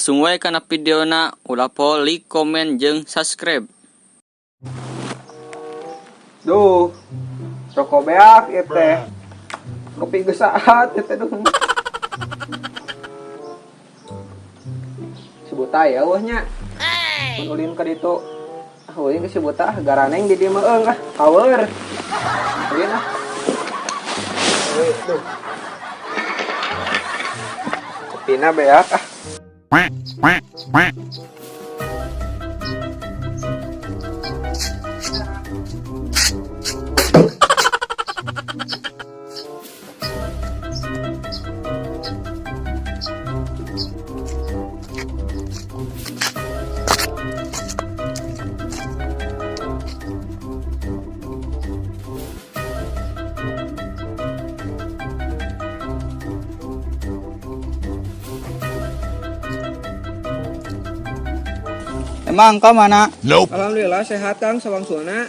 Langsung wae kana videona, ulah poho like, komen, jeung subscribe. Duh, rokok beak ieu teh. Kopi geus saat ieu teh, duh. Si buta ya eueuh nya. Mun ulin ka ditu. Ah, ulin ke si buta, ah, garaneng di dieu mah eung ah, kawer. Ulin ah. Euy, duh. Kopina beak ah. Emang kau mana? Nope. Alhamdulillah sehat Kang sawangsulna.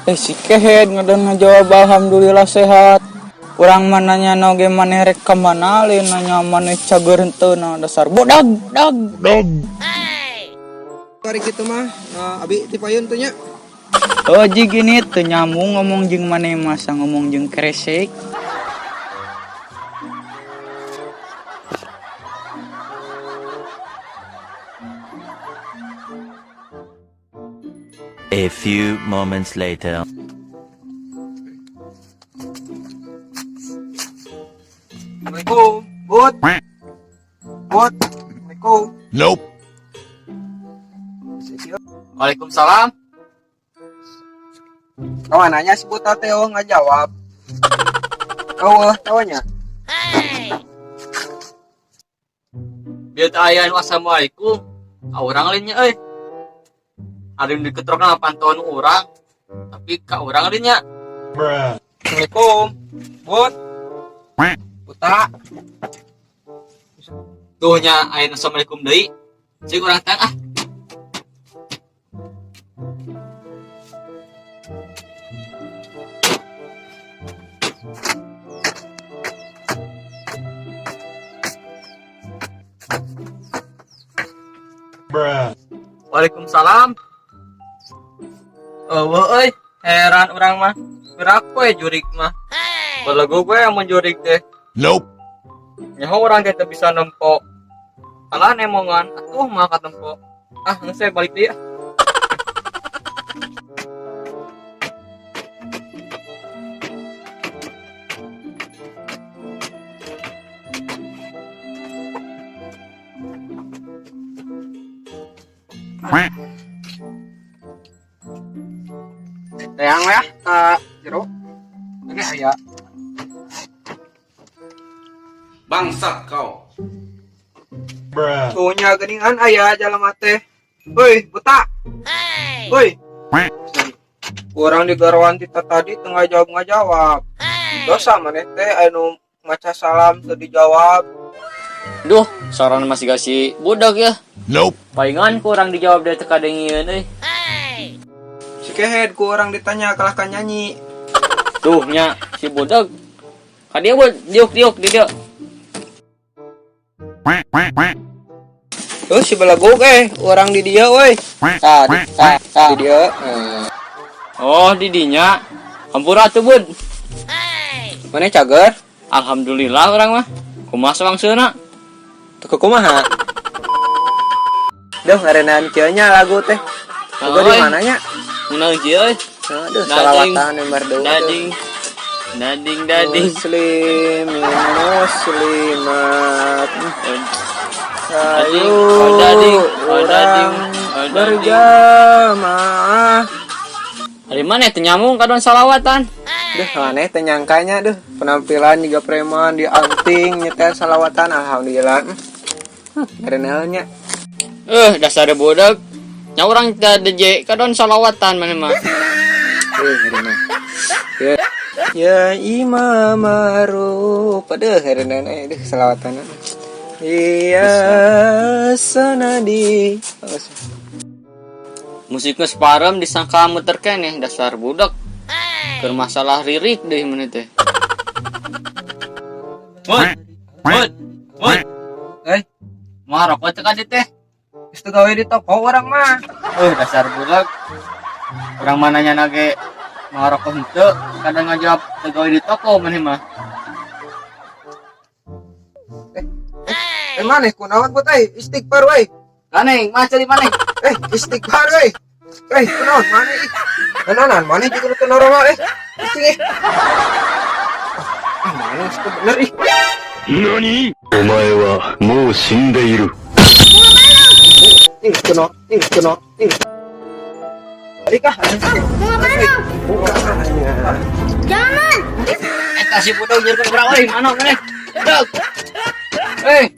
Si kehed ngedon ngajawab alhamdulillah sehat. Urang mah nanya oge maneh rek ka mana, lain nanya maneh cager henteu, nah dasar bodag dag. Dog. Kari kitu mah, nah, abi ti payun teh nya. Oh jig ini teu nyambung ngomong jeung maneh masa ngomong jeung kresek. A few moments later. Assalamualaikum. Bud. Bud. Assalamualaikum. Nope. Waalaikumsalam. Kawan nanya si buta teh oh nggak jawab. Oh, tawanya. Biar teu aya nu assalamualaikum. Ah, urang lainnya euy. Ada yang diketrokna pantauan urang. Tapi ka urang lainnya. Bruh. Assalamualaikum. Bud. Buta. Tuh nya aya nu assalamualaikum deui. Cik urang teh ah. Bruh. Waalaikumsalam. Eueuh euy, heran urang mah. Gerak we jurik mah. Belegu gue yang menjurik teh. Nope. Nyaho urang teh teu bisa nempo. Alah nemongan, atuh mah katempo. Ah, geus we balik deui ah. Teang ya, ka jero. Ini aya. Bangsat kau. Bruh. Tuh nya geuningan aya jalma teh. Heuy, buta. Heuy. Urang digaroan tita tadi teu ngajawab ngajawab. Dosa maneh teh anu maca salam teu dijawab. Duh, saran masih kasih budak ya. Nope. Palingan kurang dijawab dia teu kadengieun euy. Si kehed ku urang ditanya kalah ka nyanyi. Tuh nya si budak. Ka dieu bud, diuk-diuk di dieu. Tuh si beleguk urang di dieu euy. Tah, di, tah, tah. Di dieu. Oh, di dinya. Hampura atuh bud. Maneh cager? Alhamdulillah urang mah. Kumaha sawangsulna? Teu kumaha? Duh, ngareunaan kieu nya lagu teh. Lagu di Oi. mana nya? Menang kieu euy. Aduh, Dading. salawatan yang merdu. Dading. Dading dading. Muslimin muslimat. Dading, Ayo, oh, dading, oh, dading, urang oh, dading. berjamaah. Dari mana teu nyambung kadon salawatan? Duh, aneh teu nyangkanya duh. Penampilan juga preman di anting nyetel salawatan, alhamdulillah. Ngareunaan nya. Dasar budak. Nya urang teh DJ kadon salawatan maneh mah. Ngareunaan. Ya. Ya Imam Ma'ruf. Aduh, ngareunaan duh salawatan. Iya sanadi. Musiknya separem disangka muter keneh dasar budak. Keur masalah lirik deh maneh teh. Mut, mut, mut. Eh, Mau Mah rokok teh ka dieu teh. Geus teu gawe di toko urang mah. Eh, dasar budak. Urang mah nanya ge mah rokok henteu, kadang ngajawab teu gawe di toko maneh mah. Eh, maneh kunaon buta eh? Istighfar we. Kaneng, mah cari maneh. Eh, istighfar we. Eh, kunaon maneh ih. Kunaon maneh juga nu teu normal eh. Ising eh. Ah, maneh geus teu bener ih. お前はもう死んでいる。 Ih, kunaon, ih, kunaon, ih. Balik ah. Bukannya. Eta si budak nyerkeun urang euy, mana maneh? Budak. Eh,